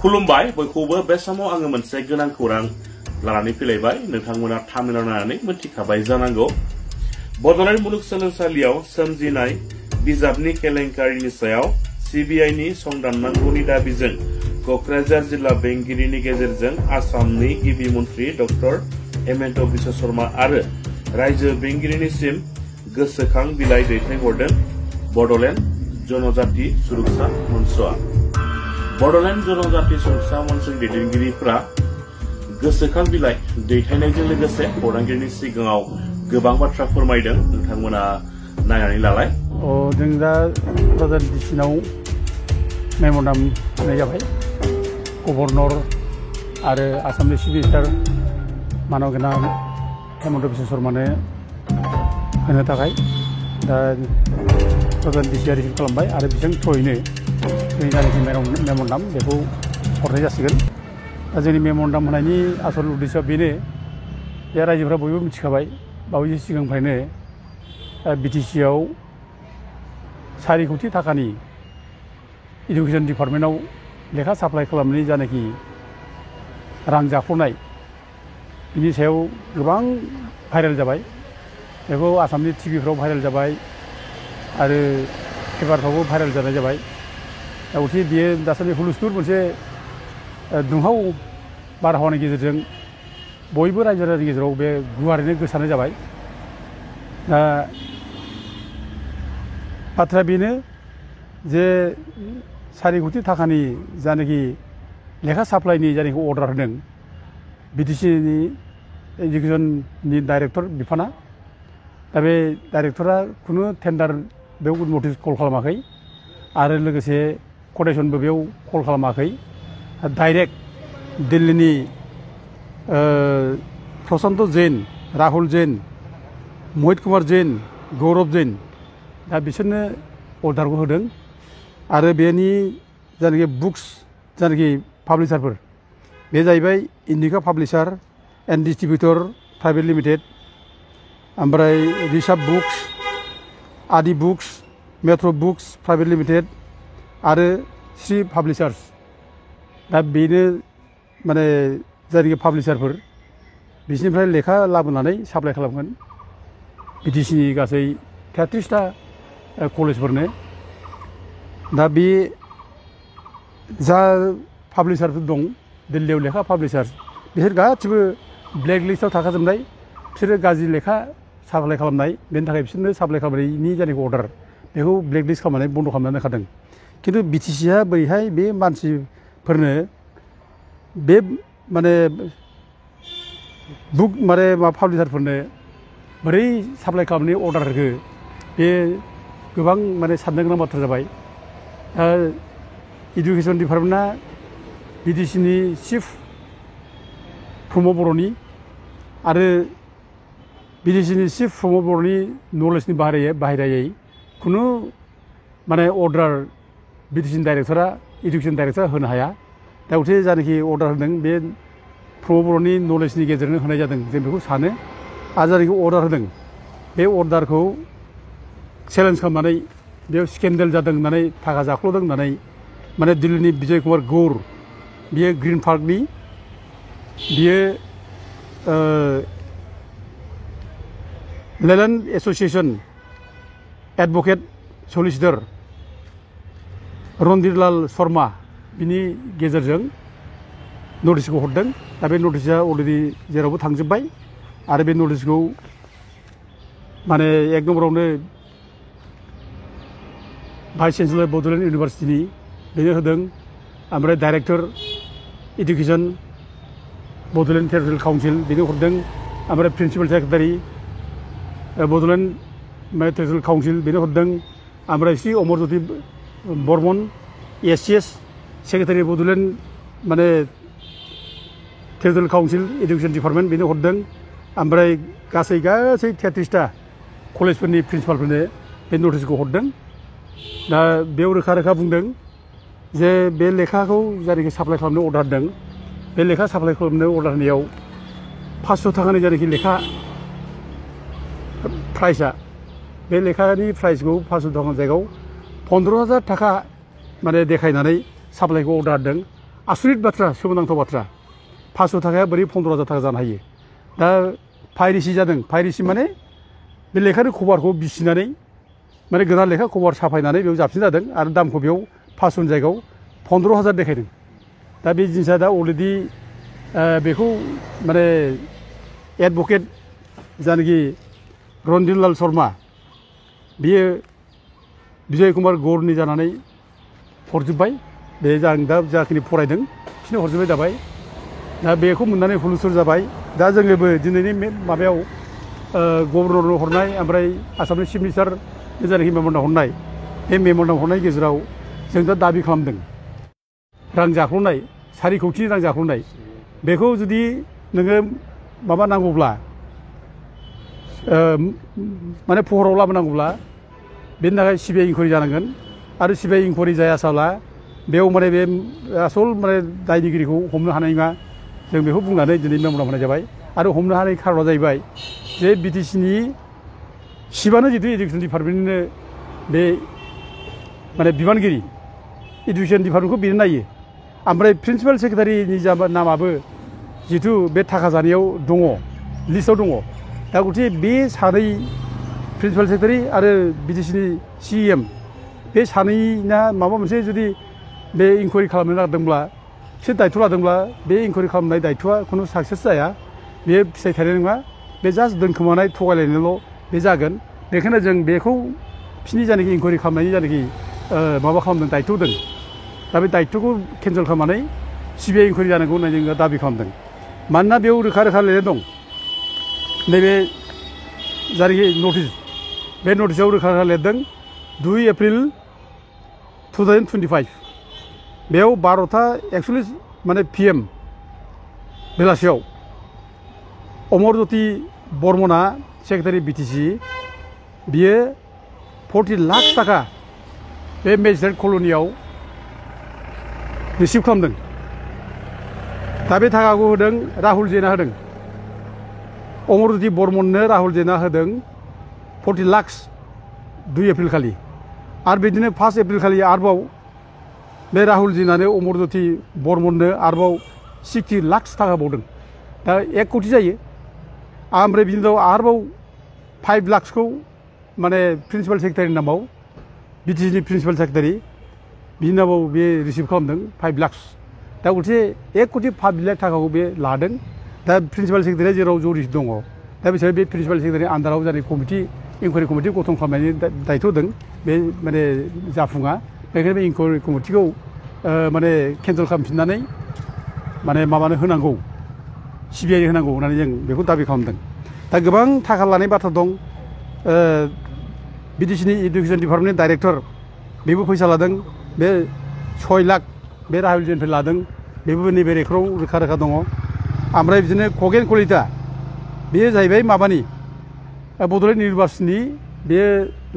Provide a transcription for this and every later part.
खुलुमबाय बयखौबो बे समाव आङो मोनसे गोनां खौरां लानानै फैलायबाय नोंथांमोना थामिलाव नायनानै मिथिखाबाय जानांगौ बड'लेण्ड मुलुगसोलोंसालियाव सोमजिनाय बिजाबनि केलेंकारिनि सायाव सिबिआइनि संदाननांगौनि दाबिजों क'क्राझार जिल्ला बेंगिरिनि गेजेरजों आसामनि गिबि मन्त्रि डक्टर हेमन्त बिश्व शर्मा आरो रायजो बेंगिरिनिसिम गोसोखां बिलाइ दैथायहरदों बड'लेण्ड जनजाति सुरक्षा मन्चआ बड'लेण्ड जनजाति सुरक्षा मन्चनि दैदेनगिरिफोरा गोसोखां बिलाइ दैथायनायजों लोगोसे खौरांगिरिनि सिगाङाव गोबां बाथ्रा फोरमायदों नोंथांमोना नायनानै लालाय जों दा क'क्राझार डिस्ट्रिक्टआव मेम'रेन्डाम होनाय जाबाय गभर्नर आरो आसामनि चिफ मिनिस्टार मानगोनां हेमन्त बिश्व शर्मानो होनो थाखाय दा क'क्राझार डिस्ट्रिक्टआ रिसिभ खालामबाय आरो बिथांनि थ्रयैनो जोंनि जायनाखि मेम'रेन्डाम बेखौ हरनाय जासिगोन दा जोंनि मेम'रेन्डाम होनायनि आसल उद्देश्यआ बेनो जे रायजोफ्रा बयबो मिथिखाबाय बावैसो सिगांनिफ्रायनो बिटिसिआव 4 कोटि थाखानि इडुकेसन डिपार्टमेन्टआव लेखा साप्लाइ खालामनायनि जानाखि रां जाख्ल'नाय बिनि सायाव गोबां भाइरेल जाबाय बेखौ आसामनि टिभिफ्राव भाइरेल जाबाय आरो पेपारफ्रावबो भाइरेल जानाय जाबाय दा गथिखे बियो दासान्दि हुलुस्थुल मोनसे दुंहाव बारहावानि गेजेरजों बयबो रायजो राजानि गेजेराव बे गुवारैनो गोसारनाय जाबाय दा बाथ्राया बेनो जे 4 कोटि थाखानि जानाखि लेखा साप्लाइनि जानाखि अर्डार होदों बिटिसिनि इडुकेसननि डाइरेक्टर बिफाना दा बे डाइरेक्टरा खुनु टेन्डार बेयाव नटिस कल खालामाखै आरो लोगोसे कटेसनबो बेयाव कल खालामाखै डाइरेक्ट दिल्लीनि प्रशान्त जैन राहुल जैन मोहित कुमार जैन गौरव जैन दा बिसोरनो अर्डारखौ होदों आरो बेनि जायनाखि बुक्स जायनाखि पाब्लिसारफोर बे जाहैबाय Indica publisher and डिस्ट्रिबिउटर private limited ओमफ्राय रिसार्भ बुक्स आदि books metro' books private limited आरो श्री पाब्लिसार्स दा बेनो माने जायनाखि पाब्लिसारफोर बिसोरनिफ्राय लेखा लाबोनानै साप्लाइ खालामगोन बिटिसिनि गासै 33टा कलेजफोरनो दा बे जा पाब्लिसारफोर दं दिल्लीयाव लेखा पाब्लिसार बिसोर गासिबो ब्लेक लिस्टआव थाखाजोबनाय बिसोरो गाज्रि लेखा साप्लाइ खालामनाय बेनि थाखाय बिसोरनो साप्लाइ खालामनायनि जायनाखि अर्डार बेखौ ब्लेक लिस्ट खालामनानै बन्द' खालामनानै दोनखादों खिन्थु बिटिसिआ बोरैहाय बे मानसिफोरनो बे माने बुक माने मा पाब्लिसारफोरनो बोरै साप्लाइ खालामनायनि अर्डार होखो बे गोबां माने साननो गोनां बाथ्रा जाबाय दा इडुकेसन डिपार्टमेन्टआ बिटिसिनि चिफ प्रमद बर'नि आरो बिटिसिनि चिफ प्रमद बर'नि नलेजनि बाहेरायै खुनु माने अर्डार बिटिसिनि डाइरेक्टरा इडुकेसन डाइरेक्टरा होनो हाया दा गथिखे जायनाखि अर्डार होदों बे प्रमद बर'नि नलेजनि गेजेरजों होनाय जादों जों बेखौ सानो आरो जायनाखि अर्डार होदों बे अर्डारखौ चेलेन्ज खालामनानै बेयाव स्केन्डेल जादों होननानै थाखा जाख्ल'दों होननानै माने दिल्लीनि बिजय कुमार गौर बियो ग्रिन पार्कनि बियो लेलेन्ड एस'सिएसन एडभकेट सलिसिटर रणधीरलाल शर्मा बिनि गेजेरजों नटिसखौ हरदों दा बे नटिसआ अलरेडि जेरावबो थांजोब्बाय आरो बे नटिसखौ माने 1 नम्बरावनो भाइस चेन्सेलर बड'लेण्ड इउनिभारसिटिनि बेनो होदों ओमफ्राय director education Bodoland territorial council बेनो हरदों ओमफ्राय principal secretary Bodoland territorial council बेनो हरदों ओमफ्राय श्री अमरज्योति बर्मन एससिएस सेक्रेटारि बड'लेण्ड माने टेरिटरियेल काउन्सिल इडुकेसन डिपार्टमेन्ट बेनो हरदों ओमफ्राय गासै 33टा कलेजफोरनि प्रिन्सिपालफोरनो बे नटिसखौ हरदों दा बेयाव रोखा रोखा बुंदों जे बे लेखाखौ जायनाखि साप्लाइ खालामनो अर्डार होदों बे लेखा साप्लाइ खालामनो अर्डार होनायाव 500 थाखानि जायनाखि लेखा प्राइसआ बे लेखानि प्राइसखौ 500 थाखा जायगायाव 15,000 थाखा माने देखायनानै साप्लाइखौ अर्डार होदों आसरित बाथ्रा सोमोनांथाव बाथ्रा 500 थाखाया बोरै 15,000 थाखा जानो हायो दा पाइरेसि जादों पाइरेसि माने बे लेखानि खबरखौ बिसिनानै माने गोदान लेखा खबर साफायनानै बेयाव जाबसिन जादों आरो दामखौ बेयाव 500 जायगायाव 15,000 देखायदों दा बे जिनिसा दा अलरेडि बेखौ माने एडभकेट जानाखि रन्जितलाल शर्मा बियो बिजय कुमार गौरनि जानानै हरजोब्बाय बे आं दा जाखिनि फरायदों बिसोरनो हरजोबबाय जाबाय दा बेखौ मोननानै हुलुसुर जाबाय दा जोङोबो दिनैनि माबायाव गभर्नरनो हरनाय ओमफ्राय आसामनि चिफ मिनिस्टार जानाखि मेम'रेन्डाम हरनाय बे मेम'रेन्डाम हरनायनि गेजेराव जों दा दाबि खालामदों रां जाख्ल'नाय 4 कौटि रां जाख्ल'नाय बेखौ जुदि नोङो माबा नांगौब्ला माने फहराव लाबोनांगौब्ला बेनि थाखाय सिबिआइ इनकुवारि जानांगोन आरो सिबिआइ इनकुवारि जायासाब्ला बेयाव माने बे आसल माने दायनिगिरिखौ हमनो हानाय नङा जों बेखौ बुंनानै दिनै मेम'रेन्डाम होनाय जाबाय आरो हमनो हानाय खारना जाहैबाय जे बिटिसिनि सिबानो जितु एडुकेसन डिपार्टमेन्टनिनो बे माने बिबानगिरि एडुकेसन डिपार्टमेन्टखौ बेनो नायो ओमफ्राय प्रिन्सिपाल सेक्रेटारिनि नामाबो जितु बे थाखा जानायाव दङ लिस्टआव दङ दा गथे बे सानै प्रिन्सिपाल सेक्रेटारि आरो बिटिसिनि सिएम बे सानैना माबा मोनसे जुदि बे इनकुवारि खालामनो नागिरदोंब्ला बिसोर दायथ' लादोंब्ला बे इनकुवारि खालामनाय दायथ'आ खुनु साक्सेस जाया बे फिथाइ थायनाय नङा बे जास्ट दोनखोमानाय थगायलायनायल' बे जागोन बेखायनो जों बेखौ बिसोरनि जायनाखि इनकुवारि खालामनायनि जायनाखि माबा खालामदों दायथ' होदों दा बे दायथ'खौ केन्सेल खालामनानै सिबिआइ इनकुवारि जानांगौ होननानै जोङो दाबि खालामदों मानोना बेयाव रोखा रोखा लिरनाय दं नैबे जायनाखि नटिस बे नटिसआव रोखा रोखा लिरदों 2 एप्रिल 2025 बेयाव 12:41 माने PM बेलासियाव अमरज्योति बर्मना सेक्रेटारि बिटिसि बियो 40 लाख थाखा बे मेजिस्ट्रेट कल'नियाव रिसिभ खालामदों दा बे थाखाखौ होदों राहुल जैनआ होदों अमरज्योति बर्मननो राहुल जैनआ होदों 40 लाख 2 एप्रिल खालि आरो बिदिनो 1 एप्रिल खालि आरोबाव बे राहुल जैनआनो अमरज्योति बर्मननो आरोबाव 60 लाख थाखा बावदों दा 1 कौटि जायो ओमफ्राय बिनि उनाव आरोबाव 5 लाखखौ माने प्रिन्सिपाल सेक्रेटारिनि नामाव बिटिसिनि प्रिन्सिपाल सेक्रेटारि बिनि नामाव बे रिसिभ खालामदों 5 लाख दा गथे 1 कौटि 5 लाख थाखाखौ बे लादों दा प्रिन्सिपाल सेक्रेटारिया जेराव जरिस दङ दा बिसोर बे प्रिन्सिपाल सेक्रेटारिनि आन्दाराव जानाय कमिटि इनकुवारि कमिटि गठन खालामनायनि दायथ' होदों बे माने जाफुङा बेखायनो बे इनकुवारि कमिटिखौ माने केन्सेल खालामफिननानै माने माबानो होनांगौ सिबिआइ होनांगौ होननानै जों बेखौ दाबि खालामदों दा गोबां थाखा लानाय बाथ्रा दं बिटिसिनि इडुकेसन डिपार्टमेन्टनि डाइरेक्टर बेबो फैसा लादों बे 6 लाख बे राहुल जैननिफ्राय लादों बेबो नैबे रेकर्डआव रोखा रोखा दङ ओमफ्राय बिदिनो खगेन कलिता बेयो जाहैबाय माबानि बड'लेण्ड इउनिभार्सिटिनि बे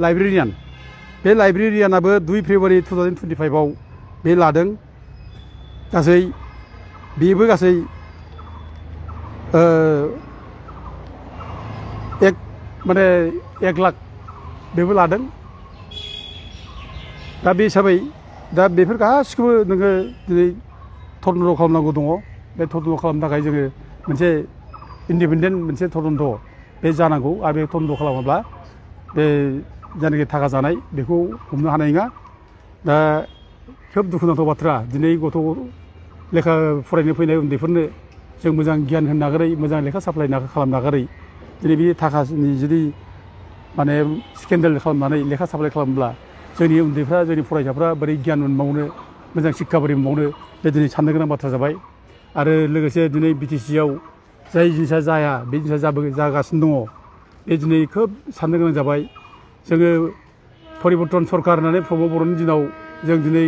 लाइब्रेरियान बे लाइब्रेरियानाबो 2 फेब्रुवारि 2025 आव बे लादों गासै बेबो गासै 1 लाख बेबो लादों दा बे हिसाबै दा बेफोर गासिखौबो नोङो दिनै तदन्त खालामनांगौ दङ बे तदन्त खालामनो थाखाय जोङो मोनसे इन्डिपेन्डेन्ट मोनसे तदन्त बे जानांगौ आरो बे तदन्त खालामाब्ला बे जायनाखि थाखा जानाय बेखौ हमनो हानाय नङा दा खोब दुखुनांथाव बाथ्रा दिनै गथ' लेखा फरायनो फैनाय उन्दैफोरनो जों मोजां गियान होनो नागारै मोजां लेखा साप्लाय खालामनो नागारै दिनै बे थाखानि जुदि माने स्केन्डेल खालामनानै लेखा साप्लाय खालामब्ला जोंनि उन्दैफ्रा जोंनि फरायसाफ्रा बोरै गियान मोनबावनो मोजां शिक्षा बोरै मोनबावनो बे दिनै साननो गोनां बाथ्रा जाबाय आरो लोगोसे दिनै बिटिसिआव जाय जिनिसा जाया बे जिनिसा जागासिनो दङ बे दिनै खोब साननो गोनां जाबाय जोङो परिबर्तन सरकार होननानै प्रमद बर'नि दिनाव जों दिनै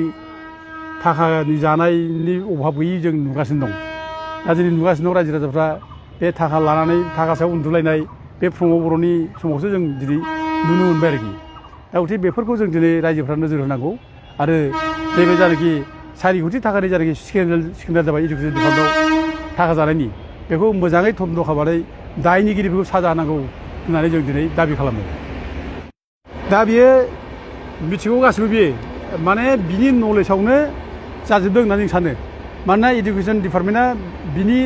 थाखानि जानायनि अभाब गैयि जों नुगासिनो दं दा दिनै नुगासिनो दं रायजो राजाफ्रा बे थाखा लानानै थाखा सायाव उन्दुलायनाय बे प्रमद बर'नि समावसो जों दिनै नुनो मोनबाय आरोखि दा गथिखे बेफोरखौ जों दिनै रायजोफ्रा नोजोर होनांगौ आरो नैबे जानाखि 4 कौटि थाखानि जानाखि स्केन्डेल जाबाय इडुकेसन डिपार्टमेन्टआव थाखा जानायनि बेखौ मोजाङै तदन्त खालामनानै दायनिगिरिफोरखौ साजा होनांगौ होननानै जों दिनै दाबि खालामो दा बियो मिथिगौ गासिबो बियो माने बिनि नलेजावनो जाजोबदों होननानै जों सानो मानोना इडुकेसन डिपार्टमेन्टआ बिनि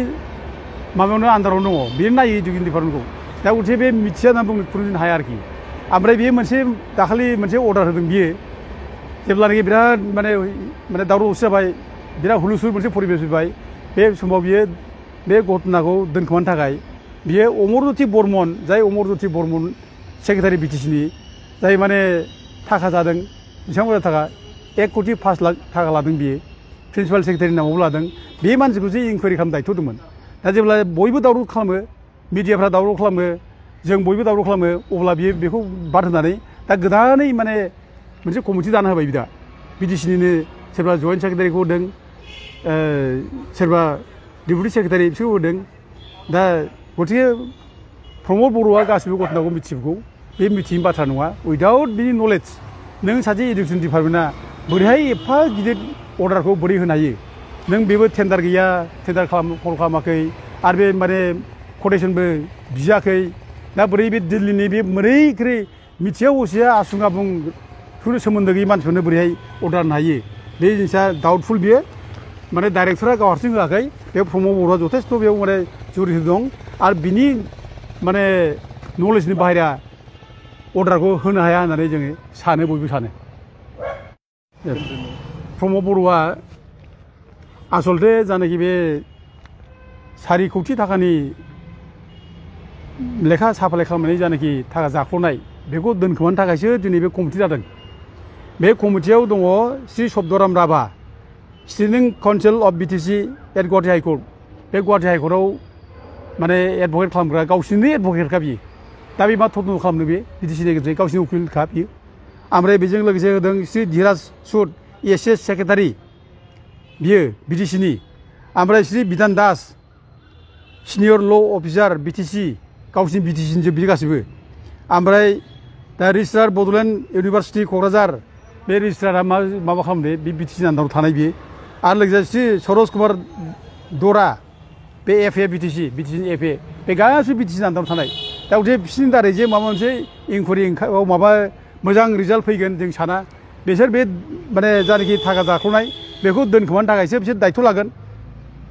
माबायावनो आन्दारावनो दङ बेयो नायो इडुकेसन डिपार्टमेन्टखौ दा उथे बे मिथिया होनना बुंनो हाया आरोखि ओमफ्राय बेयो मोनसे दाखालि मोनसे अर्डार होदों बियो जेब्लानाखि बिराद माने दावराव दावसि जाबाय बिराद हुलुसुल मोनसे परिबेस फैबाय बे समाव बियो बे घटनाखौ दोनखोमानो थाखाय बियो अमरज्योति बर्मन जाय अमरज्योति बर्मन सेक्रेटारि बिटिसिनि जाय माने थाखा जादों बिथांमोना थाखा 1,05,00,000 थाखा लादों बियो प्रिन्सिपाल सेक्रेटारिनि नामावबो लादों बे मानसिखौसो इनकुवारि खालामनो दायथ' दंमोन दा जेब्ला बयबो दावराव खालामो मिडियाफ्रा दावराव खालामो जों बयबो दावराव खालामो अब्ला बियो बेखौ बाद होनानै दा गोदानै माने मोनसे कमिटि दाना होबाय बिदा बिटिसिनिनो सोरबा जइन्ट सेक्रेटारिखौ होदों सोरबा डेपुटि सेक्रेटारि बिसोरखौ होदों दा गतिके प्रमद बर'आ गासिबो घटनाखौ मिथिजोबगौ बे मिथियै बाथ्रा नङा उइदाउट बिनि नलेज नों सासे इडुकेसन डिपार्टमेन्टआ बोरैहाय एफा गिदिर अर्डारखौ बोरै होनो हायो नों बेबो टेन्डार गैया टेन्डार कल खालामाखै आरो बे माने कटेसनबो बियाखै दा बोरै बे दिल्लीनि बे बोरैख्रै मिथिया असिया आसुं आबुं सोमोन्दो गैयै मानसिफोरनो बोरैहाय अर्डार होनो हायो बे जिनिसा डाउटफुल बियो माने डाइरेक्टरा गाव हारसिं होआखै बे प्रमद बर'आ जथेस्थ' बेयाव माने जुरित दं आरो बिनि माने नलेजनि बाहेरा अर्डारखौ होनो हाया होननानै जोङो सानो बयबो सानो प्रमद बर'आ आसलथे जानाखि बे 4 कौटि थाखानि लेखा साप्लाइ खालामनानै जानाखि थाखा जाख्ल'नाय बेखौ दोनखोमानो थाखायसो दिनै बे कमिटि जादों बे कमिटियाव दङ Shri Shabdaram Rabha standing council of BTC at Guwahati high court बे गुवाहाटी हाइकर्टआव माने एडभकेट खालामग्रा गावसिनिनो एडभकेटखा बियो दा बे मा थर्न खालामनो बे बिटिसिनि गेजेरजों गावसिनि उकिलखा बियो ओमफ्राय बेजों लोगोसे होदों श्री धीराज सुद एस सेक्रेटारि बियो बिटिसिनि ओमफ्राय श्री बिधान दास सिनियर ल' अफिसार बिटिसि गावसिनि बिटिसिनि जोब बियो गासिबो ओमफ्राय दा रेजिस्ट्रार बड'लेण्ड इउनिभारसिटि क'क्राझार बे रेजिस्ट्रारा माबा खालामदो बे बिटिसिनि आन्दाराव थानाय बियो आरो लोगोसे श्री सरोज कुमार दरा बे एफए बिटिसिनि एफए बे गासिबो बिटिसिनि आन्दाराव थानाय दा उथे बिसोरनि दारै जे माबा मोनसे इनकुवारि माबा मोजां रिजाल्ट फैगोन जों साना बिसोर बे माने जायनाखि थाखा जाख्ल'नाय बेखौ दोनखोमानो थाखायसो बिसोर दायथ' लागोन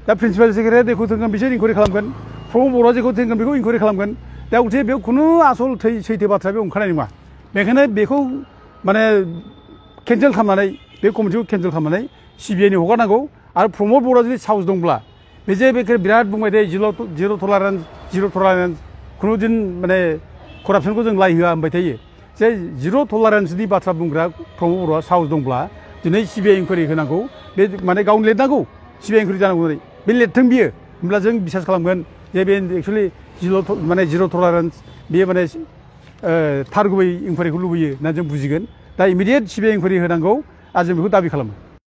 दा प्रिन्सिपाल सेक्रेटारिया जेखौ थोनगोन बिसोर इनकुवारि खालामगोन प्रमद बर'आ जेखौ थोनगोन बेखौ इनकुवारि खालामगोन दा उथे बेयाव खुनु आसल सैथो बाथ्रा बे ओंखारनाय नङा बेखायनो बेखौ माने केन्सेल खालामनानै बे कमिटिखौ केन्सेल खालामनानै सिबिआइनि हगारनांगौ आरो प्रमद बर'आ जुदि साहस दंब्ला बे जे बे बिराद बुंबाय दे जिर' टलारेन्स खुनु दिन माने करापसनखौ जों लाइ होआ होनबाय थायो जे जिर' टलारेन्सनि बाथ्रा बुंग्रा प्रमद बर'आ साहस दंब्ला दिनै सिबिआइ इनकुवारि होनांगौ बे माने गावनो लिरनांगौ सिबिआइ इनकुवारि जानांगौ होननानै बे लिरथों बियो होमब्ला जों बिसास खालामगोन जे बे एक्सुवेलि जिर' टलारेन्स बेयो माने थार गुबै इनकुवारिखौ लुबैयो होननानै जों बुजिगोन दा इमिडियेट सिबिआइ इनकुवारि होनांगौ आरो जों बेखौ दाबि खालामो